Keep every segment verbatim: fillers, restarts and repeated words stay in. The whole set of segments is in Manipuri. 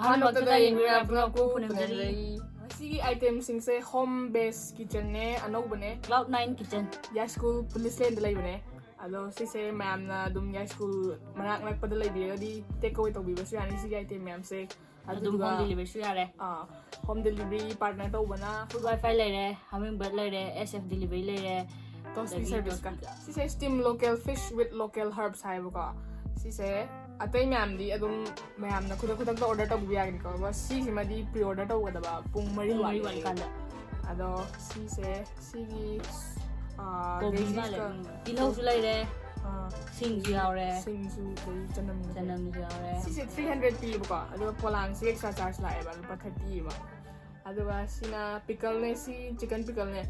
ꯑꯍꯥꯟꯕꯃꯛꯇꯗ ꯌꯦꯡꯕꯤꯔꯕ ꯄꯨꯝꯅꯃꯛꯄꯨ ꯈꯨꯔꯨꯝꯖꯔꯤ꯫ ꯉꯁꯤꯒꯤ itemꯁꯤꯡꯁꯦ home base kitchenꯅꯦ, ꯑꯅꯧꯕꯅꯦ꯫ Cloud Nine Kitchen꯫ ꯌꯥꯏꯁ꯭ꯀꯨꯜ police laneꯗ ꯂꯩꯕꯅꯦ꯫ ꯑꯗꯣ ꯁꯤꯁꯦ ꯃꯌꯥꯝꯅ ꯑꯗꯨꯝ ꯌꯥꯏꯁ꯭ꯀꯨꯜ ꯃꯅꯥꯛ ꯅꯛꯄꯗ ꯂꯩꯕꯤꯔꯒꯗꯤ take away ꯇꯧꯕꯤꯕꯁꯨ ꯌꯥꯅꯤ ꯁꯤꯒꯤ itemꯁꯨ ꯌꯥꯔꯦ꯫ ꯑꯗꯨꯝ ꯑꯗꯨꯗꯨꯒ, home deliveryꯁꯨ ꯌꯥꯔꯦ꯫ ꯑꯥ, home delivery partner ꯇꯧꯕꯅ food wifi ꯂꯩꯔꯦ, Hummingbird ꯂꯩꯔꯦ, S F delivery ꯂꯩꯔꯦ, Toast Me ꯑꯗꯒꯤ serviceꯀ꯫ Toast Me꯫ ꯁꯤꯁꯦ steam local fish with local herbs ꯍꯥꯏꯌꯦꯕꯀꯣ꯫ ꯁꯤꯁꯦ ꯑꯇꯩ ꯃꯌꯥꯝꯗꯤ ꯑꯗꯨꯝ ꯃꯌꯥꯝꯅ ꯈꯨꯗꯛ ꯈꯨꯗꯛꯇ order ꯇꯧꯕꯤꯕ ꯌꯥꯒꯅꯤꯀꯣ, ꯑꯗꯨꯒ ꯁꯤꯁꯤꯃꯗꯤ pre order ꯇꯧꯒꯗꯕ ꯄꯨꯡ ꯃꯔꯤ ꯄꯨꯡ ꯃꯔꯤ ꯋꯥꯠꯂꯤ꯫ ꯋꯥꯠꯂꯤꯀꯥꯟꯗ꯫ ꯑꯗꯣ ꯁꯤꯁꯦ ꯁꯤꯒꯤ, ꯑꯥ, ꯀꯣꯕꯤ ꯒ꯭ꯔꯦꯖꯤꯁꯀ ꯃꯥꯜꯂꯦ꯫ ꯎꯝ, ꯇꯤꯜꯍꯧꯁꯨ ꯂꯩꯔꯦ, ꯑꯥ, ꯁꯤꯡꯁꯨ ꯌꯥꯎꯔꯦ꯫ ꯁꯤꯡꯁꯨ, ꯑꯗꯩ ꯆꯅꯝ꯫ ꯆꯅꯝꯁꯨ ꯌꯥꯎꯔꯦ꯫ ꯁꯤꯁꯦ three hundred ꯄꯤꯌꯦꯕꯀꯣ, ꯑꯗꯨꯒ ꯄꯣꯂꯥꯡꯁꯦ extra charge ꯂꯥꯛꯑꯦꯕ, ꯂꯨꯄꯥ thirty ꯑꯃ꯫ ꯑꯗꯨꯒ ꯁꯤꯅ pickleꯅꯦ, ꯁꯤ chicken pickleꯅꯦ꯫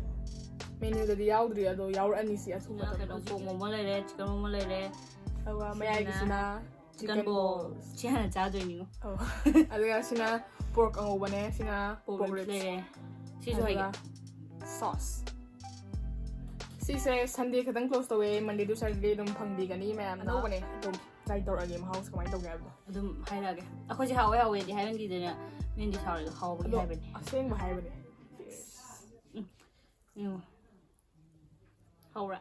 Menuꯗꯗꯤ ꯌꯥꯎꯗ꯭ꯔꯤ, ꯑꯗꯣ ꯌꯥꯎꯔꯛꯑꯅꯤ ꯁꯤ ꯑꯊꯨꯕ ꯃꯇꯝꯗ꯫ ꯀꯩꯅꯣ, pork momo ꯂꯩꯔꯦ, chicken momo ꯂꯩꯔꯦ, ꯑꯗꯨꯒ ꯃꯌꯥꯏꯒꯤꯁꯤꯅ chicken balls꯫ ꯁꯤ ꯍꯥꯟꯅ ꯆꯥꯗꯣꯏꯅꯤꯉꯣ꯫ ꯑꯧ꯫ ꯑꯗꯨꯒ ꯁꯤꯅ pork ꯑꯉꯧꯕꯅꯦ, ꯁꯤꯅ Pork pork ribs ribs꯫ ꯂꯩꯔꯦ꯫ ꯁꯤꯁꯨ ꯍꯥꯏꯒꯦ꯫ ꯑꯗꯨꯒ sauce꯫ ꯁꯤꯁꯦ Sunday ꯈꯛꯇꯪ close ꯇꯧꯋꯦ, Monday to Saturday ꯑꯗꯨꯝ ꯐꯪꯕꯤꯒꯅꯤ ꯃꯌꯥꯝ꯫ ꯑꯅꯧꯕꯅꯦ, ꯑꯗꯨꯝ try ꯇꯧꯔꯛꯑꯒꯦ ꯃꯍꯥꯎꯁꯦ ꯀꯃꯥꯏꯅ ꯇꯧꯒꯦ ꯍꯥꯏꯕꯗꯣ꯫ ꯑꯗꯨꯝ ꯍꯥꯏꯔꯛꯑꯒꯦ꯫ ꯑꯩꯈꯣꯏꯁꯦ ꯍꯥꯎꯋꯦ ꯍꯥꯎꯋꯦꯗꯤ ꯍꯥꯏꯔꯝꯈꯤꯗꯅ ꯃꯤꯅꯗꯤ ꯁꯥꯎꯔꯤꯗꯣ ꯍꯥꯎꯕꯒꯤ ꯑꯗꯣ ꯍꯥꯏꯕꯅꯦ꯫ ꯑꯁꯦꯡꯕ ꯍꯥꯏꯕꯅꯦ꯫ ꯎꯝ꯫ ꯍꯧꯔ꯫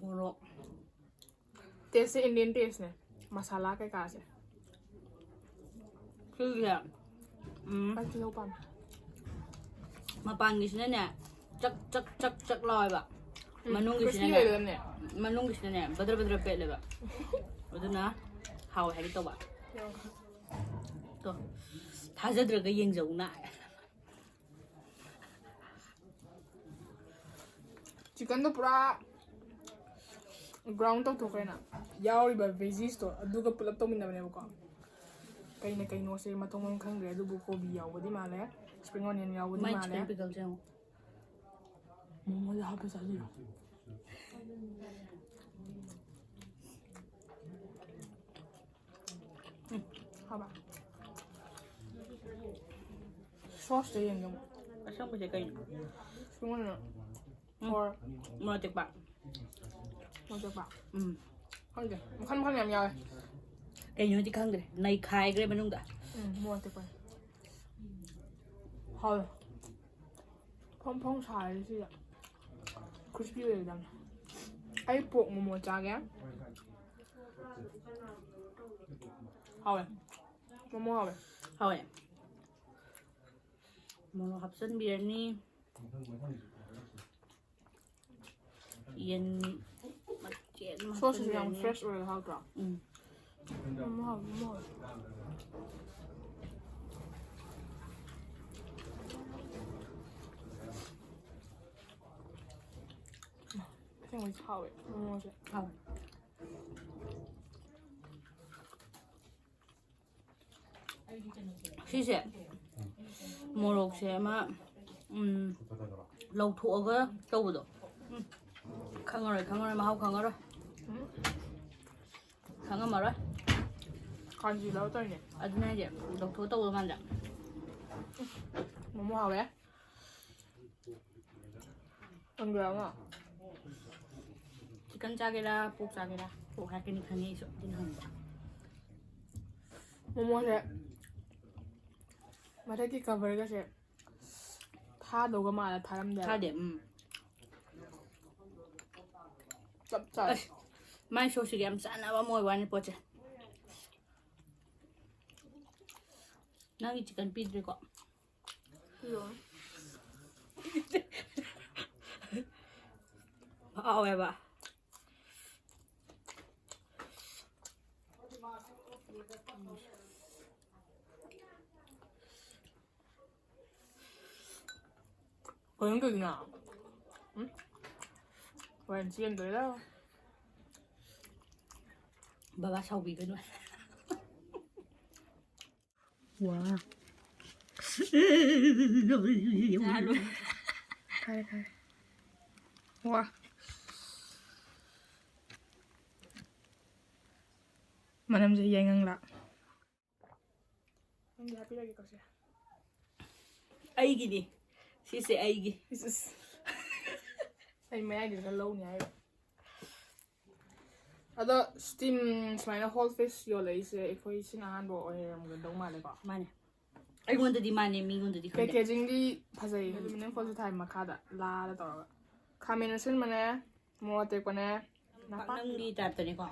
ꯃꯣꯔꯣꯛ꯫ Tasteꯁꯦ Indian tasteꯅꯦ, ꯃꯁꯥꯂꯥ ꯀꯩꯀꯥꯁꯦ꯫ ꯁꯤꯁꯦ ꯎꯝ, ꯑꯩ ꯇꯤꯜꯍꯧ ꯄꯥꯝꯃꯦ꯫ ꯃꯄꯥꯟꯒꯤꯁꯤꯅꯅꯦ ꯆꯛ ꯆꯛ ꯆꯛ ꯆꯛ ꯂꯥꯎꯋꯦꯕ꯫ ꯎꯝ, ꯃꯅꯨꯡꯒꯤꯁꯤꯅꯅꯦ crispy ꯑꯣꯏꯒꯗꯕꯅꯦ꯫ ꯃꯅꯨꯡꯒꯤꯁꯤꯅꯅꯦ ꯕꯗ꯭ꯔ ꯕꯗ꯭ꯔ ꯄꯦꯠꯂꯦꯕ꯫ ꯑꯗꯨꯅ ꯍꯥꯎꯋꯦ ꯍꯥꯏꯒꯦ ꯇꯧꯕ꯫ ꯇꯣ, ꯊꯥꯖꯗ꯭ꯔꯒ ꯌꯦꯡꯖꯧꯅ꯫ Chickenꯗꯣ ꯄꯨꯔꯥ ground ꯇꯧꯊꯣꯛꯈ꯭ꯔꯦꯅ, ꯌꯥꯎꯔꯤꯕ veggiesꯇꯣ ꯑꯗꯨꯒ ꯄꯨꯂꯞ ꯇꯧꯃꯤꯟꯅꯕꯅꯦꯕꯀꯣ꯫ ꯀꯩꯅ ꯀꯩꯅꯣꯁꯦ ꯃꯊꯣꯡ ꯃꯔꯝ ꯈꯪꯗ꯭ꯔꯦ, ꯑꯗꯨꯕꯨ ꯀꯣꯕꯤ ꯌꯥꯎꯕꯗꯤ ꯃꯥꯜꯂꯦ, spring onion ꯌꯥꯎꯕꯗꯤ ꯃꯥꯏ ꯃꯥꯜꯂꯦ꯫ Chicken pickleꯁꯦ ꯌꯦꯡꯉꯣ꯫ ꯃꯣꯃꯣꯗ ꯍꯥꯞꯄ ꯆꯥꯗꯣꯏꯔꯣ? ꯎꯝ, ꯍꯥꯎꯕ꯫ Sauceꯇ ꯌꯦꯡꯒꯦ ꯑꯃꯨꯛ꯫ ꯑꯁꯪꯕꯁꯦ ꯀꯩꯅꯣ? Spring onion um. or ꯃꯣꯔꯣꯛ ꯑꯇꯦꯛꯄ꯫ ꯃꯣꯔꯣꯛ ꯑꯇꯦꯛꯄ꯫ ꯎꯝ꯫ ꯈꯪꯗꯦ, ꯃꯈꯜ ꯃꯈꯜ ꯌꯥꯝ ꯌꯥꯎꯋꯦ꯫ ꯀꯩꯅꯣꯗꯤ ꯈꯪꯗ꯭ꯔꯦ, ꯅꯩꯈꯥꯏꯈ꯭ꯔꯦ ꯃꯅꯨꯡꯗ꯫ ꯎꯝ, ꯃꯣꯔꯣꯛ ꯑꯇꯦꯛꯄꯅꯦ꯫ ꯍꯥꯎꯋꯦ꯫ ꯐꯣꯡ ꯐꯣꯡ ꯁꯥꯔꯦ ꯁꯤꯗ꯫ Crispy ꯑꯣꯏꯒꯗꯕꯅꯦ꯫ ꯑꯩ pork momo ꯆꯥꯒꯦ꯫ ꯍꯥꯎꯋꯦ꯫ Momo ꯍꯥꯎꯋꯦ꯫ ꯍꯥꯎꯋꯦ꯫ ꯃꯣꯔꯣꯛ ꯍꯥꯞꯆꯤꯟꯕꯤꯔꯅꯤ꯫ ꯌꯦꯟ ꯃꯆꯦꯠ ꯑꯃ Sauceꯁꯤꯁꯨ ꯌꯥꯝ ꯍꯥꯞꯆꯤꯟꯕꯤꯔꯅꯤ꯫ Fresh ꯑꯣꯏꯔꯒ ꯍꯥꯎꯇ꯭ꯔꯣ? ꯎꯝ꯫ ꯃꯣꯃꯣ ꯍꯥꯎꯋꯦ, ꯃꯣꯃꯣ ꯍꯥꯎꯋꯦ꯫ ꯑꯁꯦꯡꯕꯩ ꯍꯥꯎꯋꯦ ꯃꯣꯃꯣꯁꯦ꯫ ꯍꯥꯎꯋꯦ꯫ ꯁꯤꯁꯦ ꯃꯣꯔꯣꯛꯁꯦ ꯑꯃ, ꯎꯝ, ꯂꯧꯊꯣꯛꯑꯒ ꯇꯧꯕꯗꯣ, ꯎꯝ, ꯈꯪꯉꯔꯣꯏ, ꯈꯪꯉꯔꯣꯏ, ꯃꯍꯥꯎ ꯈꯪꯉꯔꯣꯏ꯫ ꯈꯪꯉꯝꯃꯔꯣꯏ꯫ ꯀꯥꯟꯖꯤꯗꯧ ꯇꯧꯔꯤꯅꯦ꯫ ꯑꯗꯨꯅ ꯍꯥꯏꯁꯦ, ꯂꯧꯊꯣꯛꯑ ꯇꯧꯕ ꯀꯥꯟꯗ꯫ ꯃꯣꯃꯣ ꯍꯥꯎꯋꯦ꯫ ꯈꯪꯕ꯭ꯔꯥ ꯑꯃ? ꯆꯤꯛꯀꯟ ꯆꯥꯒꯦꯔꯥ, ꯄꯣꯛ ꯆꯥꯒꯦꯔꯥ? ꯄꯣꯛ ꯍꯥꯏꯔꯛꯀꯅꯤ ꯈꯪꯉꯦ ꯑꯩꯁꯨ, ꯑꯗꯨꯅ ꯍꯪꯕ꯫ ꯃꯣꯃꯣꯁꯦ ꯃꯊꯛꯀꯤ ꯀꯚꯔꯒꯁꯦ ꯊꯥꯗꯧꯒ ꯃꯥꯜꯂ ꯊꯥꯔꯝꯗꯦ ꯍꯥꯏꯕ꯫ ꯊꯥꯗꯦ, ꯎꯝ꯫ ꯆꯞ ꯆꯥꯏ꯫ ꯑꯁ, ꯃꯥꯏ ꯁꯣꯁꯁꯤꯒ ꯌꯥꯝ ꯆꯥꯟꯅꯕ ꯑꯃ ꯑꯣꯏꯕ ꯋꯥꯅꯤ ꯄꯣꯠꯁꯦ꯫ ꯅꯪꯒꯤ ꯆꯤꯛꯀꯟ ꯄꯤꯗ꯭ꯔꯤꯀꯣ? ꯄꯤꯔꯛꯑꯣ꯫ ꯍꯥꯎꯋꯦꯕ꯫ ꯀꯩꯅꯣ ꯇꯧꯔꯤꯗꯨꯅ? ꯎꯝ? ꯍꯣꯔꯦꯟ ꯆꯦꯟꯗꯣꯏꯔꯣ? ꯕꯕꯥ ꯁꯥꯎꯕꯤꯒꯅꯨ꯫ ꯋꯥ꯫ ꯐꯔꯦ, ꯐꯔꯦ꯫ ꯋꯥ꯫ ꯃꯅꯝꯁꯦ ꯌꯥꯏꯉꯪꯂꯥ꯫ ꯅꯪꯒꯤ ꯍꯥꯞꯄꯤꯔꯒꯦꯀꯣ ꯁꯦ꯫ ꯑꯩꯒꯤꯅꯤ꯫ ꯁꯤꯁꯦ ꯑꯩꯒꯤ꯫ ꯏꯁ, ꯏꯁ꯫ ꯑꯩ ꯃꯌꯥꯏꯗꯨꯗ ꯂꯧꯅꯤ ꯍꯥꯏꯔꯣ? ꯑꯗꯣ steam ꯁꯨꯃꯥꯏꯅ whole fish ꯌꯣꯜꯂꯛꯏꯁꯦ ꯑꯩꯈꯣꯏ ꯁꯤꯅ ꯑꯍꯥꯟꯕ ꯑꯣꯏꯔꯝꯒꯗꯧ ꯃꯥꯜꯂꯦꯀꯣ꯫ ꯃꯥꯅꯦ꯫ ꯑꯩꯉꯣꯟꯗꯗꯤ ꯃꯥꯅꯦ, ꯃꯤꯉꯣꯟꯗꯗꯤ ꯈꯪꯗꯦ꯫ Packagingꯗꯤ ꯐꯖꯩ, ꯎꯝ꯫ Aluminum foilꯁꯨ ꯊꯥꯏ ꯃꯈꯥꯗ ꯂꯥꯗ ꯇꯧꯔꯒ꯫ ꯈꯥꯃꯦꯟ ꯑꯁꯤꯟꯕꯅꯦ, ꯃꯣꯔꯣꯛ ꯑꯇꯦꯛꯄꯅꯦ, ꯅꯄꯥꯛꯄꯤ꯫ ꯄꯥꯛꯅꯝꯒꯤ typeꯇꯅꯤꯀꯣ꯫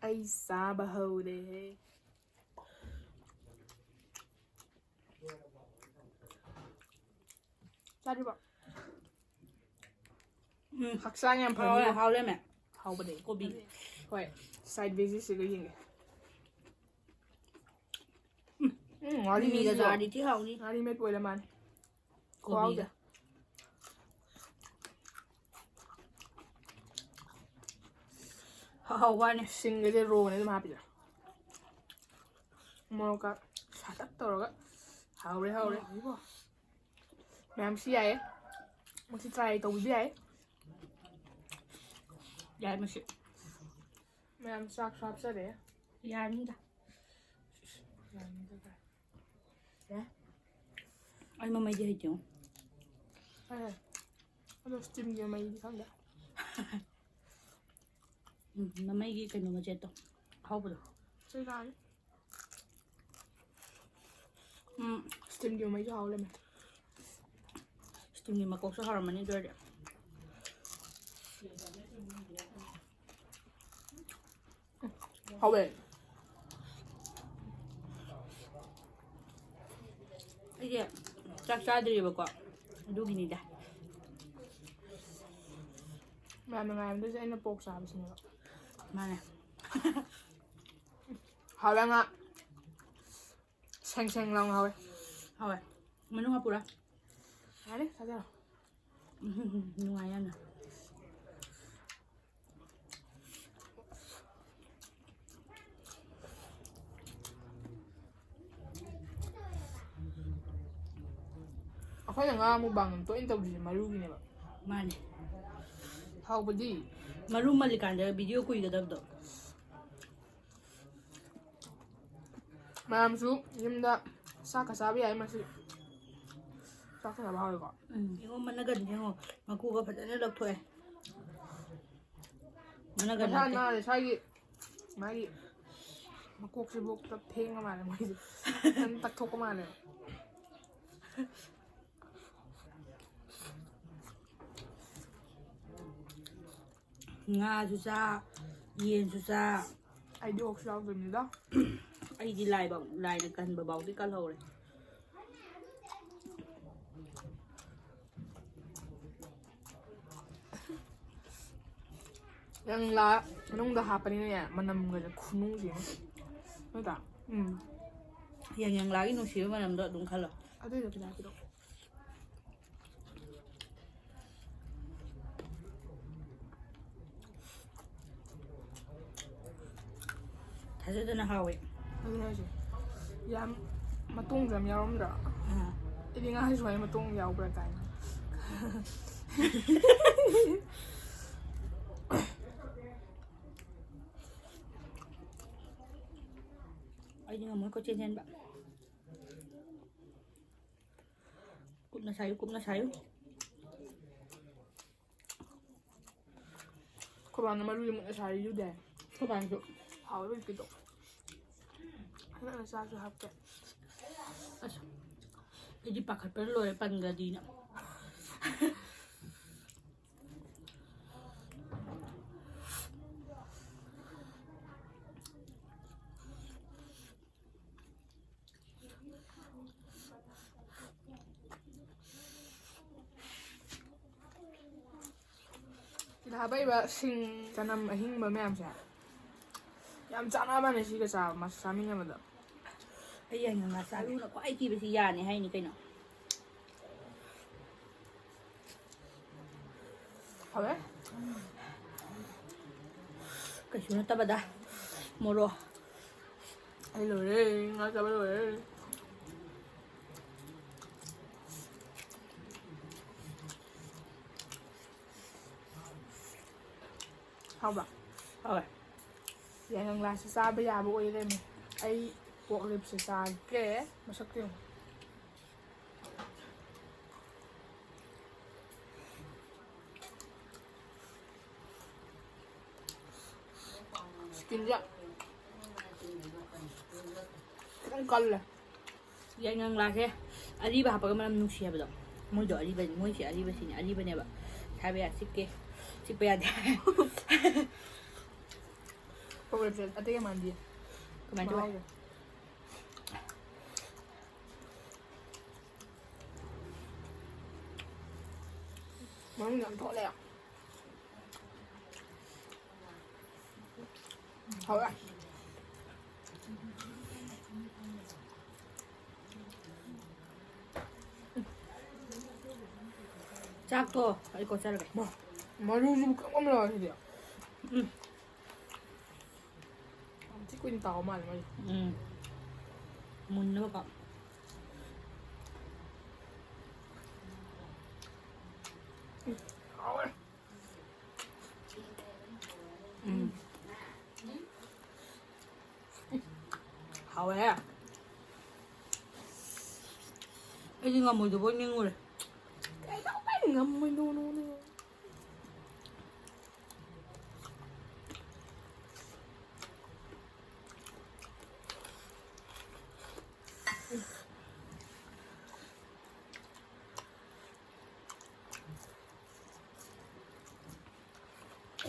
ꯑꯩ ꯆꯥꯕ ꯍꯧꯔꯦꯍꯦ꯫ ꯆꯥꯗ꯭ꯔꯤꯕꯣ? ꯎꯝ꯫ ꯍꯛꯆꯥꯡ ꯌꯥꯝ ꯍꯥꯎꯋꯦ, ꯐꯅꯤꯕꯣ꯫ ꯍꯥꯎ ꯂꯩꯔꯝꯃꯦ꯫ ꯍꯥꯎꯕꯅꯦ꯫ ꯀꯣꯕꯤ꯫ ꯍꯣꯏ, side veggiesꯁꯤꯒ ꯌꯦꯡꯒꯦ꯫ ꯎꯝ, ꯉꯥꯔꯤ ꯃꯤꯃꯤꯒ ꯃꯦꯠꯄꯗꯣ꯫ ꯆꯥꯔꯗꯤ ꯊꯤ ꯍꯥꯎꯅꯤ꯫ ꯉꯥꯔꯤ ꯃꯦꯠꯄ ꯑꯣꯏꯔ ꯃꯥꯜꯂꯦ꯫ ꯀꯣꯕꯤꯒ꯫ ꯈꯨꯍꯥꯎꯁꯦ꯫ ꯍꯥꯎꯕ ꯋꯥꯅꯦ꯫ ꯁꯤꯡꯒꯁꯦ rawꯅꯦ ꯑꯗꯨꯝ ꯍꯥꯞꯄꯤꯁꯦ꯫ ꯃꯣꯔꯣꯛꯀ ꯊꯥꯇꯛ ꯇꯧꯔꯒ ꯍꯥꯎꯔꯦ, ꯍꯥꯎꯔꯦ꯫ ꯍꯥꯎꯋꯤꯀꯣ꯫ ꯃꯌꯥꯝꯁꯤ ꯌꯥꯏꯌꯦ꯫ ꯃꯁꯤ try ꯇꯧꯕꯤꯕ ꯌꯥꯏ꯫ ꯌꯥꯏ ꯃꯁꯤ꯫ ꯃꯌꯥꯝ ꯆꯥꯛꯁꯨ ꯍꯥꯞꯆꯔꯦ꯫ ꯌꯥꯔꯅꯤꯗ꯫ ꯌꯥꯔꯅꯤꯗ ꯀꯥꯏ꯫ ꯌꯥꯏ꯫ ꯑꯩ ꯃꯃꯩꯗꯤ ꯍꯩꯇꯦꯉꯣ꯫ ꯑꯦ, ꯑꯗꯣ steamꯒꯤ ꯃꯃꯩꯗꯤ ꯈꯪꯗꯦ꯫ ꯎꯝ, ꯃꯃꯩꯒꯤ ꯀꯩꯅꯣ ꯃꯆꯦꯠꯇꯣ ꯑꯍꯥꯎꯕꯗꯣ꯫ ꯆꯩ ꯂꯥꯛꯑꯅꯤ꯫ ꯎꯝ꯫ Steamꯒꯤ ꯃꯃꯩꯁꯨ ꯍꯥꯎ ꯂꯩꯔꯝꯃꯦ꯫ Steamꯒꯤ ꯃꯀꯣꯛꯁꯨ ꯍꯥꯎꯔꯝꯃꯅꯤ ꯑꯗꯨ ꯑꯣꯏꯔꯗꯤ꯫ ꯍꯥꯎꯋꯦ꯫ ꯑꯩꯁꯦ ꯆꯥꯛ ꯆꯥꯗ꯭ꯔꯤꯕꯀꯣ, ꯑꯗꯨꯒꯤꯅꯤꯗ꯫ ꯃꯌꯥꯝꯅ ꯉꯥꯏꯔꯝꯗꯣꯏꯁꯦ ꯑꯩꯅ pork ꯆꯥꯕꯁꯤꯅꯦꯕ꯫ ꯃꯥꯅꯦ꯫ ꯍꯥꯎꯋꯦ ꯉꯥ꯫ ꯁꯦꯡ ꯁꯦꯡ ꯂꯥꯎꯅ ꯍꯥꯎꯋꯦ꯫ ꯍꯥꯎꯋꯦ꯫ ꯃꯅꯨꯡ ꯍꯥꯞꯄꯨꯔꯥ? ꯌꯥꯔꯦ, ꯆꯥꯖꯔꯣ꯫ ꯎꯝ, ꯅꯨꯡꯉꯥꯏ ꯌꯥꯝꯅ꯫ ꯑꯩꯈꯣꯏꯅ ꯉꯥ mukbang ꯇꯣꯏꯅ ꯇꯧꯗ꯭ꯔꯤꯁꯦ ꯃꯔꯨꯒꯤꯅꯦꯕ꯫ ꯃꯥꯅꯦ꯫ ꯍꯥꯎꯕꯗꯤ꯫ ꯃꯔꯨ ꯃꯜꯂꯤꯀꯥꯟꯗ video ꯀꯨꯏꯒꯗꯕꯗꯣ꯫ ꯃꯌꯥꯝꯁꯨ ꯌꯨꯝꯗ ꯆꯥꯛꯀ ꯆꯥꯕ ꯌꯥꯏ ꯃꯁꯤ꯫ ꯆꯥꯛꯀ ꯆꯥꯕ ꯍꯥꯎꯋꯦꯀꯣ꯫ ꯎꯝ, ꯌꯦꯡꯉꯣ, ꯃꯅꯒꯟ ꯌꯦꯡꯉꯣ, ꯃꯀꯨꯒ ꯐꯖꯅ ꯂꯧꯊꯣꯛꯑꯦ꯫ ꯃꯅꯒꯟ ꯃꯁꯥ ꯂꯥꯛꯇꯦ꯫ ꯅꯥꯔꯦ ꯁ꯭ꯋꯥꯏꯒꯤ ꯃꯥꯒꯤ ꯃꯀꯣꯛꯁꯤꯕꯨ ꯄꯨꯂꯞ ꯐꯦꯡꯉ ꯃꯥꯜꯂꯦ ꯃꯣꯏꯁꯦ꯫ ꯐꯖꯅ ꯇꯛꯊꯣꯛꯄ ꯃꯥꯜꯂꯦ꯫ ꯉꯥꯁꯨ ꯆꯥ, ꯌꯦꯟꯁꯨ ꯆꯥ꯫ ꯑꯩꯗꯤ ꯑꯣꯛꯁꯨ ꯌꯥꯎꯗꯣꯏꯅꯤꯗ꯫ ꯑꯩꯗꯤ ꯂꯥꯏꯕꯧ, ꯂꯥꯏꯅ ꯀꯟꯕ ꯐꯥꯎꯗꯤ ꯀꯜꯍꯧꯔꯦ꯫ ꯌꯥꯡꯂꯥ ꯃꯅꯨꯡꯗ ꯍꯥꯞꯄꯅꯤꯅꯅꯦ, ꯃꯅꯝꯒꯁꯦ ꯈꯨꯅꯨꯡꯁꯤ ꯑꯃ꯫ ꯅꯠꯇ꯭ꯔꯥ? ꯎꯝ꯫ ꯌꯥꯡ ꯌꯥꯡꯂꯥꯒꯤ ꯅꯨꯡꯁꯤꯕ ꯃꯅꯝꯗꯣ ꯑꯗꯨꯝ ꯈꯜꯂꯣ꯫ ꯑꯗꯨꯏꯗꯣ ꯈꯤꯇꯪ ꯄꯤꯔꯛꯑꯣ꯫ ꯊꯥꯖꯗꯅ ꯍꯥꯎꯋꯦ꯫ ꯑꯗꯨꯅ ꯍꯥꯏꯁꯦ꯫ ꯌꯥꯝ ꯃꯇꯣꯡꯁꯨ ꯌꯥꯝ ꯌꯥꯎꯔꯝꯗ꯭ꯔꯣ? ꯑꯥ꯫ ꯑꯩꯗꯤ ꯉꯥꯁꯨ ꯁꯨꯃꯥꯏꯅ ꯃꯇꯣꯡ ꯌꯥꯎꯕ꯭ꯔꯥ ꯀꯥꯏꯅ꯫ ꯑꯩꯗꯤ ꯉꯝꯃꯣꯏ ꯀꯣꯏꯆꯦꯟ ꯆꯦꯟꯕ꯫ ꯀꯨꯞꯅ ꯁꯥꯏꯌꯨ, ꯀꯨꯞꯅ ꯁꯥꯏꯌꯨ꯫ ꯑꯩꯈꯣꯏ ꯕꯥꯅ ꯃꯔꯨꯁꯦ ꯃꯨꯟꯅ ꯁꯥꯔꯤꯗꯨꯗꯤ꯫ ꯑꯩꯈꯣꯏ ꯕꯥꯅꯁꯨ꯫ ꯍꯥꯎꯋꯦ ꯍꯧꯖꯤꯛꯀꯤꯗꯣ꯫ ꯍꯟꯗꯛꯅ ꯆꯥꯁꯨ ꯍꯥꯞꯀꯦ꯫ ꯑꯁ, ꯑꯩꯗꯤ ꯄꯥꯈꯠꯄꯅ ꯂꯣꯏꯔꯦ, ꯄꯟꯒ꯭ꯔꯗꯤꯅ꯫ ꯁꯤꯗ ꯍꯥꯞꯄꯛꯏꯕ ꯁꯤꯡ, ꯆꯅꯝ ꯑꯍꯤꯡꯕ ꯃꯌꯥꯝꯁꯦ ꯌꯥꯝ ꯆꯥꯟꯅꯕꯅꯦ ꯁꯤꯒ ꯆꯥꯕ, ꯃꯥ ꯆꯥꯃꯤꯟꯅꯕꯗ꯫ ꯑꯩ ꯌꯥꯏꯉꯪ ꯂꯥꯁ ꯑꯂꯨꯅ ꯈ꯭ꯋꯥꯏ ꯊꯤꯕꯁꯤ ꯌꯥꯅꯤ ꯍꯥꯏꯅꯤ ꯀꯩꯅꯣ꯫ ꯍꯥꯎꯋꯦ꯫ ꯀꯩꯁꯨ ꯅꯠꯇꯕꯗ ꯃꯣꯔꯣꯛ꯫ ꯑꯩ ꯂꯣꯏꯔꯦ, ꯉꯥ ꯆꯥꯕ ꯂꯣꯏꯔꯦ꯫ ꯍꯥꯎꯕ꯭ꯔꯥ? ꯍꯥꯎꯋꯦ꯫ ꯌꯥꯏꯉꯪ ꯂꯥꯁꯦ ꯆꯥꯕ ꯌꯥꯕ ꯑꯣꯏ ꯂꯩꯔꯝꯃꯦ꯫ ꯑꯩ ꯄꯣꯛ ꯔꯤꯞꯁꯦ ꯆꯥꯒꯦ꯫ ꯃꯁꯛꯇꯣ ꯌꯦꯡꯉꯨ꯫ ꯁ꯭ꯀꯤꯟꯁꯦ ꯈꯤꯇꯪ ꯀꯜꯂꯦ꯫ ꯌꯥꯏꯉꯪ ꯂꯥꯁꯦ ꯑꯔꯤꯕ ꯍꯥꯞꯄꯒ ꯃꯅꯝ ꯅꯨꯡꯁꯤ ꯍꯥꯏꯕꯗꯣ꯫ ꯃꯣꯏꯗꯣ ꯑꯔꯤꯕ, ꯃꯣꯏꯁꯦ ꯑꯔꯤꯕꯁꯤꯅꯦ, ꯑꯔꯤꯕꯅꯦꯕ꯫ ꯁꯥꯏꯕ ꯌꯥ-, ꯆꯤꯛꯀꯦ꯫ ꯆꯤꯛꯄ ꯌꯥꯗꯦ꯫ ꯄꯣꯛ ꯔꯤꯞꯁꯦ ꯑꯇꯩꯒ ꯃꯥꯟꯗꯦ꯫ ꯀꯃꯥꯏꯅ ꯇꯧꯋꯦ? ꯃꯍꯥꯎꯗꯣ꯫ ꯃꯅꯨꯡ ꯌꯥꯝ ꯊꯣꯠꯂꯦ꯫ ꯍꯥꯎꯋꯦ꯫ ꯆꯥꯛꯇꯣ ꯑꯩ ꯀꯣꯠꯆꯔꯒꯦ꯫ ꯃꯥ, ꯃꯔꯨꯁꯤꯕꯨ ꯀꯛ ꯑꯃ ꯂꯧꯔꯦ ꯁꯤꯗꯤ꯫ ꯎꯝ꯫ ꯌꯥꯝ ꯊꯤ ꯀꯨꯏꯅ ꯇꯥꯎ ꯃꯥꯜꯂꯦ ꯃꯣꯏꯁꯦ꯫ ꯎꯝ꯫ ꯃꯨꯟꯅꯕꯀꯣ꯫ ꯍꯥꯎꯋꯦꯍꯦ꯫ ꯑꯩꯗꯤ ꯉꯝꯃꯣꯏꯗꯕꯣꯏ ꯅꯤꯡꯉꯨꯔꯦ꯫ ꯀꯩꯗꯧꯕꯩ ꯉꯝꯃꯣꯏꯗꯣꯏꯅꯣ?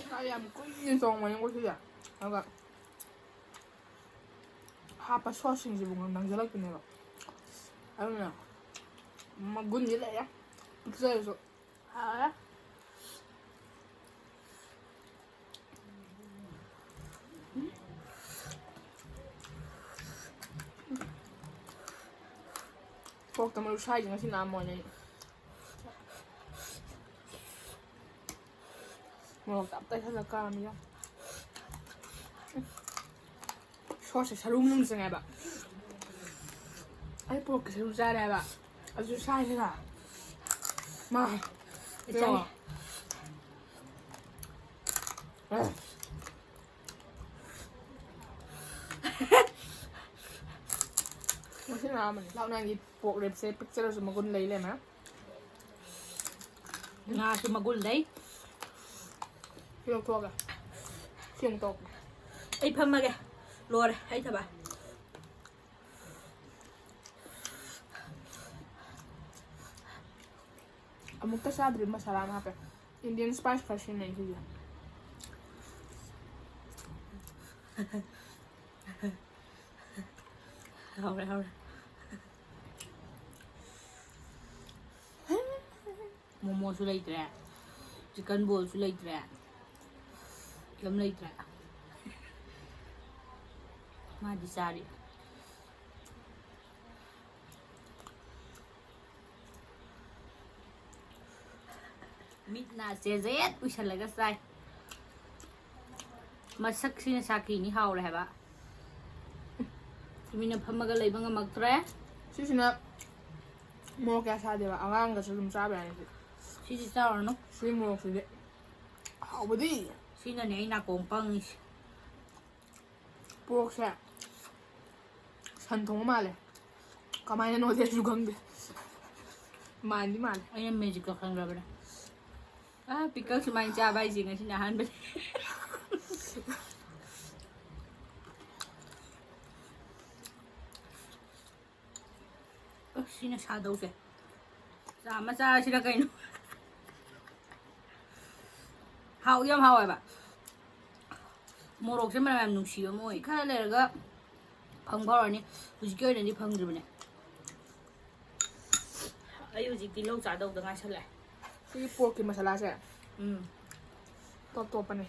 ꯁꯥ ꯌꯥꯝ ꯀꯨꯏꯅ ꯆꯣꯡꯕꯅꯤꯀꯣ ꯁꯤꯁꯦ꯫ ꯑꯗꯨꯒ ꯍꯥꯞꯄ ꯁꯣꯁꯁꯤꯡꯁꯤꯕꯨ ꯅꯪꯁꯤꯜꯂꯛꯄꯅꯦꯕ꯫ ꯑꯗꯨꯅ ꯃꯒꯨꯟꯗꯤ ꯂꯩꯔꯦ꯫ ꯄꯤꯛꯆꯔꯁꯨ꯫ ꯍꯥꯎꯔꯦ꯫ ꯀꯣꯛꯇ ꯃꯔꯨ ꯁꯥꯏꯁꯦ ꯉꯁꯤ ꯅꯥꯝꯃ ꯑꯣꯏꯅ ꯑꯩ ꯃꯣꯔꯣꯛ ꯇꯞ ꯇꯩꯁꯜꯂ ꯀꯥꯝꯃꯤ ꯌꯥꯝ꯫ ꯁꯣꯁꯁꯦ ꯁꯔꯨ ꯃꯅꯨꯡ ꯆꯪꯉꯦꯕ꯫ ꯑꯩ ꯄꯣꯔꯛꯀꯤ ꯁꯔꯨ ꯆꯥꯔꯦ ꯍꯥꯏꯕ꯫ ꯑꯗꯨ ꯁꯥꯏꯁꯤꯅ꯫ ꯃꯥ꯫ ꯑꯩ ꯆꯪꯉꯦ꯫ ꯉꯁꯤ ꯅꯥꯝꯃꯅꯤ꯫ ꯂꯥꯎꯅꯥꯒꯤ ꯄꯣꯛ ꯔꯦꯞꯁꯦ ꯄꯤꯛꯆꯔꯁꯨ ꯃꯒꯨꯟ ꯂꯩ ꯂꯩꯔꯝꯃꯦ꯫ ꯉꯥꯁꯨ ꯃꯒꯨꯟ ꯂꯩ꯫ ꯁꯤ ꯂꯧꯊꯣꯛꯑꯒ ꯁꯤ ꯑꯃꯨꯛ ꯇꯧꯔꯛꯀꯦ꯫ ꯑꯩ ꯐꯝꯃꯒꯦ꯫ ꯂꯣꯏꯔꯦ ꯑꯩ ꯊꯕꯛ꯫ ꯑꯃꯨꯛꯇ ꯆꯥꯗ꯭ꯔꯤ ꯃꯁꯥꯂꯥ ꯑꯃ ꯍꯥꯞꯄꯦ꯫ Indian spice ꯈꯔ ꯁꯤꯖꯤꯟꯅꯩ ꯁꯤꯁꯦ꯫ ꯍꯥꯎꯔꯦ, ꯍꯥꯎꯔꯦ꯫ ꯃꯣꯃꯣꯁꯨ ꯂꯩꯇ꯭ꯔꯦ, chicken ballꯁꯨ ꯂꯩꯇ꯭ꯔꯦ, ꯀꯩꯝ ꯂꯩꯇ꯭ꯔꯦ꯫ ꯃꯥꯗꯤ ꯆꯥꯔꯤ꯫ ꯃꯤꯠ ꯅꯥꯁꯦ ꯖꯦꯠ ꯎꯏꯁꯜꯂꯒ ꯆꯥꯏ꯫ ꯃꯁꯛꯁꯤꯅ ꯁꯥꯈꯤꯅꯤ ꯍꯥꯎꯔꯦ ꯍꯥꯏꯕ꯫ ꯇꯨꯃꯤꯟꯅ ꯐꯝꯃꯒ ꯂꯩꯕ ꯉꯝꯃꯛꯇ꯭ꯔꯦ꯫ ꯁꯤꯁꯤꯅ ꯃꯣꯔꯣꯛ ꯀꯌꯥ ꯁꯥꯗꯦꯕ, ꯑꯉꯥꯡꯒꯁꯨ ꯑꯗꯨꯝ ꯆꯥꯕ ꯌꯥꯅꯤ ꯁꯤ꯫ ꯁꯤꯗꯤ ꯆꯥꯎꯔꯅꯨ꯫ ꯁꯤ ꯃꯣꯔꯣꯛꯁꯤꯗꯤ ꯍꯥꯎꯕꯗꯤ꯫ ꯁꯤꯅꯅꯦ ꯑꯩ ꯅꯥꯀꯣꯡ ꯄꯪꯉꯤꯁꯦ꯫ ꯄꯣꯔꯛꯁꯦ ꯁꯟ ꯊꯣꯡꯕ ꯃꯥꯜꯂꯦ꯫ ꯀꯃꯥꯏꯅꯅꯣꯗꯤ ꯑꯩꯁꯨ ꯈꯪꯗꯦ꯫ ꯃꯥꯟꯗꯤ ꯃꯥꯜꯂꯦ꯫ ꯑꯩꯅ ꯃꯦꯖꯤꯛꯀ ꯈꯪꯈ꯭ꯔꯕꯅꯦ꯫ ꯑꯥ, ꯄꯤꯀꯜ ꯁꯨꯃꯥꯏꯅ ꯆꯥꯕ ꯍꯥꯏꯁꯦ ꯉꯁꯤꯅ ꯑꯍꯥꯟꯕꯅꯦ꯫ ꯑꯁ, ꯁꯤꯅ ꯁꯥꯗꯧꯁꯦ꯫ ꯆꯥꯝꯃ ꯆꯥꯔꯁꯤꯔ ꯀꯩꯅꯣ? ꯍꯥꯎꯗꯤ ꯌꯥꯝ ꯍꯥꯎꯋꯦꯕ꯫ ꯃꯣꯔꯣꯛꯁꯦ ꯃꯅꯝ ꯌꯥꯝ ꯅꯨꯡꯁꯤꯕ ꯑꯃ ꯑꯣꯏ꯫ ꯈꯔ ꯂꯩꯔꯒ ꯐꯪꯕ ꯍꯧꯔꯅꯤ꯫ ꯍꯧꯖꯤꯛꯀꯤ ꯑꯣꯏꯅꯗꯤ ꯐꯪꯗ꯭ꯔꯤꯕꯅꯦ꯫ ꯑꯩ ꯍꯧꯖꯤꯛꯇꯤ ꯂꯧ ꯆꯥꯗꯧꯗ ꯉꯥꯏꯁꯜꯂꯛꯑꯦ꯫ ꯁꯤꯒꯤ ꯄꯣꯔꯛꯀꯤ ꯃꯁꯥꯂꯥꯁꯦ ꯎꯝ꯫ ꯇꯣꯞ ꯇꯣꯞꯄꯅꯦ꯫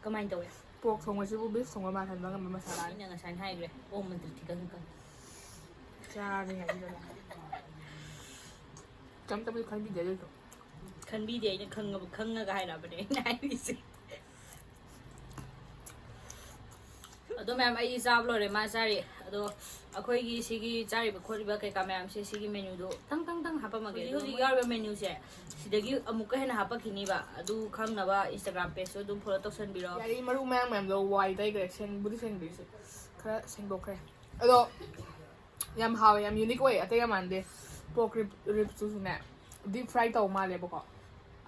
ꯀꯃꯥꯏꯅ ꯇꯧꯋꯦ? ꯄꯣꯔꯛ ꯊꯣꯡꯕꯁꯤꯕꯨ ꯕꯤꯐ ꯊꯣꯡꯕ ꯃꯥꯟꯍꯟꯕ ꯉꯝꯕ ꯃꯁꯥꯂꯥꯅꯤ꯫ ꯑꯩꯅ ꯉꯁꯥꯏꯅ ꯍꯥꯏꯈ꯭ꯔꯦ, ꯑꯣ ꯃꯟꯇ꯭ꯔ ꯊꯤꯀꯪ ꯀꯪ꯫ ꯆꯥꯔꯤꯉꯩꯁꯤꯗꯅꯦ꯫ ꯀꯝꯇꯕꯨꯗꯤ ꯈꯟꯕꯤꯗꯦ ꯑꯗꯨꯏꯁꯨ꯫ ꯈꯟꯕꯤꯗꯦ, ꯑꯩꯅ ꯈꯪꯉꯕ, ꯈꯪꯉꯒ ꯍꯥꯏꯔꯛꯑꯕꯅꯦ ꯑꯩꯅ ꯍꯥꯏꯔꯤꯁꯦ꯫ ꯑꯗꯣ ꯃꯌꯥꯝ, ꯑꯩ ꯆꯥꯕ ꯂꯣꯏꯔꯦ, ꯃꯥ ꯆꯥꯔꯤ꯫ ꯑꯗꯣ ꯑꯩꯈꯣꯏꯒꯤ ꯁꯤꯒꯤ ꯆꯥꯔꯤꯕ ꯈꯣꯠꯂꯤꯕ ꯀꯩꯀꯥ ꯃꯌꯥꯝꯁꯦ ꯁꯤꯒꯤ ꯃꯦꯅꯨꯗꯣ ꯇꯪ ꯇꯪ ꯇꯪ ꯍꯥꯞꯄꯝꯃꯒꯦ꯫ ꯍꯧꯖꯤꯛ ꯑꯗꯨꯒ ꯍꯧꯖꯤꯛ ꯌꯥꯎꯔꯤꯕ ꯃꯦꯅꯨꯁꯦ ꯁꯤꯗꯒꯤ ꯑꯃꯨꯛꯀ ꯍꯦꯟꯅ ꯍꯥꯞꯄꯛꯈꯤꯅꯤꯕ꯫ ꯑꯗꯨ ꯈꯪꯅꯕ Instagram pageꯇꯣ ꯑꯗꯨꯝ follow ꯇꯧꯁꯟꯕꯤꯔꯣ꯫ ꯌꯥꯔꯦ, ꯃꯔꯨ ꯃꯌꯥꯝ ꯃꯌꯥꯝꯗꯣ ꯋꯥꯏ ꯇꯩꯈ꯭ꯔꯦ, ꯁꯦꯡꯕꯨꯗꯤ ꯁꯦꯡꯗ꯭ꯔꯤ, ꯁꯤ ꯈꯔ ꯁꯦꯡꯗꯣꯛꯈ꯭ꯔꯦ꯫ ꯑꯗꯣ ꯌꯥꯝ ꯍꯥꯎꯋꯦ, ꯌꯥꯝ unique ꯑꯣꯏ, ꯑꯇꯩꯒ ꯃꯥꯟꯗꯦ꯫ Pork rib, ribsꯇꯨꯁꯨꯅꯦ deep fry ꯇꯧ ꯃꯥꯜꯂꯦꯕꯀꯣ,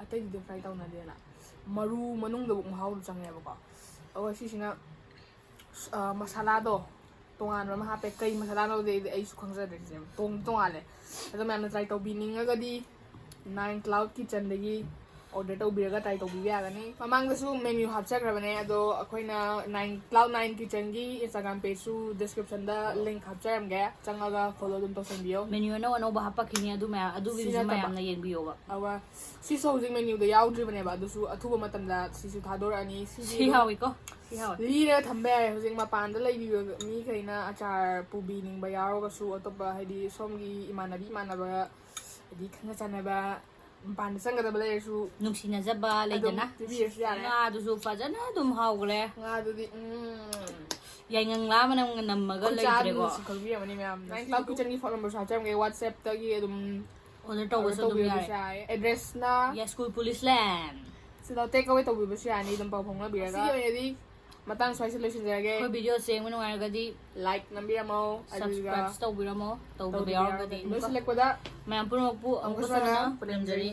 ꯑꯇꯩꯗꯤ deep fry ꯇꯧꯅꯗꯦꯅ꯫ ꯃꯔꯨ ꯃꯅꯨꯡꯗꯕꯨꯛ ꯃꯍꯥꯎꯗꯣ ꯆꯪꯉꯦꯕꯀꯣ꯫ ꯑꯗꯨꯒ ꯁꯤꯁꯤꯅ ꯑ, ꯃꯁꯥꯂꯥꯗꯣ ꯇꯣꯉꯥꯟꯕ ꯑꯃ ꯍꯥꯞꯄꯦ꯫ ꯀꯩ ꯃꯁꯥꯂꯥꯅꯣꯗꯤ ꯑꯩꯗꯤ, ꯑꯩꯁꯨ ꯈꯪꯖꯗ꯭ꯔꯦ꯫ ꯁꯤꯁꯦ ꯇꯣꯡꯗꯤ ꯇꯣꯉꯥꯜꯂꯦ꯫ ꯑꯗꯣ ꯃꯌꯥꯝꯅ try ꯇꯧꯕꯤꯅꯤꯡꯉꯒꯗꯤ Nine Cloud Kitchenꯗꯒꯤ order ꯇꯧꯕꯤꯔꯒ try ꯇꯧꯕꯤꯕ ꯌꯥꯒꯅꯤ꯫ ꯃꯃꯥꯡꯗꯁꯨ menu ꯍꯥꯞꯆꯈ꯭ꯔꯕꯅꯦ, ꯑꯗꯣ ꯑꯩꯈꯣꯏꯅ Nine, Cloud Nine Kitchenꯒꯤ Instagram pageꯁꯨ descriptionꯗ link ꯍꯥꯞꯆꯔꯝꯒꯦ, ꯆꯪꯉꯒ follow ꯑꯗꯨꯝ ꯇꯧꯁꯟꯕꯤꯌꯣ꯫ Menu ꯑꯅꯧ ꯑꯅꯧꯕ ꯍꯥꯞꯄꯛꯈꯤꯅꯤ, ꯑꯗꯨ ꯃꯌꯥꯝ, ꯑꯗꯨꯒꯤꯁꯨ ꯁꯤ ꯅꯠꯇꯕ꯫ ꯃꯌꯥꯝꯅ ꯌꯦꯡꯕꯤꯌꯣꯕ꯫ ꯑꯗꯨꯒ ꯁꯤꯁꯨ ꯍꯧꯖꯤꯛ menuꯗ ꯌꯥꯎꯗ꯭ꯔꯤꯕꯅꯦꯕ, ꯑꯗꯨꯁꯨ ꯑꯊꯨꯕ ꯃꯇꯝꯗ ꯁꯤꯁꯨ ꯊꯥꯗꯣꯔꯛꯑꯅꯤ꯫ ꯁꯤꯗꯤ ꯁꯤ ꯑꯗꯨꯝ ꯍꯥꯎꯋꯤꯀꯣ, ꯁꯤ ꯍꯥꯎꯋꯤ꯫ ꯂꯤꯔꯒ ꯊꯝꯕ ꯌꯥꯔꯦ꯫ ꯍꯧꯖꯤꯛ ꯃꯄꯥꯟꯗ ꯂꯩꯕꯤꯕ ꯃꯤꯈꯩꯅ ꯑꯆꯥꯔ ꯄꯨꯕꯤꯅꯤꯡꯕ ꯌꯥꯎꯔꯒꯁꯨ, ꯑꯇꯣꯞꯄ ꯍꯥꯏꯗꯤ ꯁꯣꯝꯒꯤ ꯏꯃꯥꯟꯅꯕꯤ ꯏꯃꯥꯟꯅꯕ, ꯍꯥꯏꯗꯤ ꯈꯪꯅ ꯆꯥꯟꯅꯕ, ꯃꯄꯥꯟꯗ ꯆꯪꯒꯗꯕ ꯂꯩꯔꯁꯨ ꯅꯨꯡꯁꯤꯅꯖꯕ ꯑꯗꯨꯝ ꯂꯩꯗꯅ꯫ ꯄꯤꯕꯤꯔꯁꯨ ꯌꯥꯔꯦ꯫ ꯉꯥꯗꯨꯁꯨ ꯐꯖꯅ ꯑꯗꯨꯝ ꯍꯥꯎꯈ꯭ꯔꯦ꯫ ꯉꯥꯗꯨꯗꯤ ꯎꯝ ꯌꯥꯏꯉꯪꯂꯥ ꯃꯅꯝꯒ ꯅꯝꯃꯒ ꯈꯨꯠꯆꯥ ꯑꯗꯨꯝ ꯂꯩꯇ꯭ꯔꯦꯀꯣ꯫ ꯅꯨꯡꯁꯤ ꯈꯪꯕꯤꯔꯝꯃꯅꯤ ꯃꯌꯥꯝꯅ꯫ Nine Cloud Kitchenꯒꯤ phone numberꯁꯨ ꯍꯥꯞꯆꯔꯝꯒꯦ, WhatsAppꯇꯒꯤ ꯑꯗꯨꯝ Order ꯇꯧꯕꯁꯨ ꯑꯗꯨꯝ ꯇꯧꯕꯤꯕꯁꯨ ꯌꯥꯔꯦ꯫ ꯌꯥꯏ꯫ Addressꯅ Yes, school police land꯫ ꯁꯤꯗ take away ꯇꯧꯕꯤꯕꯁꯨ ꯌꯥꯅꯤ, ꯑꯗꯨꯝ ꯄꯥꯎ ꯐꯥꯎꯅꯕꯤꯔꯒ꯫ ꯉꯁꯤꯒꯤ ꯑꯣꯏꯅꯗꯤ ꯃꯇꯥꯡ ꯁ꯭ꯋꯥꯏꯁꯦ ꯂꯣꯏꯁꯤꯟꯖꯔꯒꯦ꯫ ꯑꯩꯈꯣꯏ ꯚꯤꯗꯤꯑꯣꯁꯦ ꯌꯦꯡꯕ ꯅꯨꯡꯉꯥꯏꯔꯒꯗꯤ ꯂꯥꯏꯛ ꯅꯝꯕꯤꯔꯝꯃꯣ, ꯑꯗꯨꯒ ꯁꯕꯁꯀ꯭ꯔꯥꯏꯕ ꯇꯧꯕꯤꯔꯝꯃꯣ, ꯇꯧꯗꯕ ꯇꯧꯗꯕ ꯌꯥꯎꯔꯒꯗꯤ ꯂꯣꯏꯁꯤꯜꯂꯛꯄꯗ ꯃꯌꯥꯝ ꯄꯨꯝꯅꯃꯛꯄꯨ ꯑꯃꯨꯛꯀ ꯑꯃꯨꯛꯀ ꯍꯟꯅ ꯍꯟꯅ ꯄꯨꯟꯖꯔꯤ꯫ ꯄꯨꯟꯖꯔꯤ꯫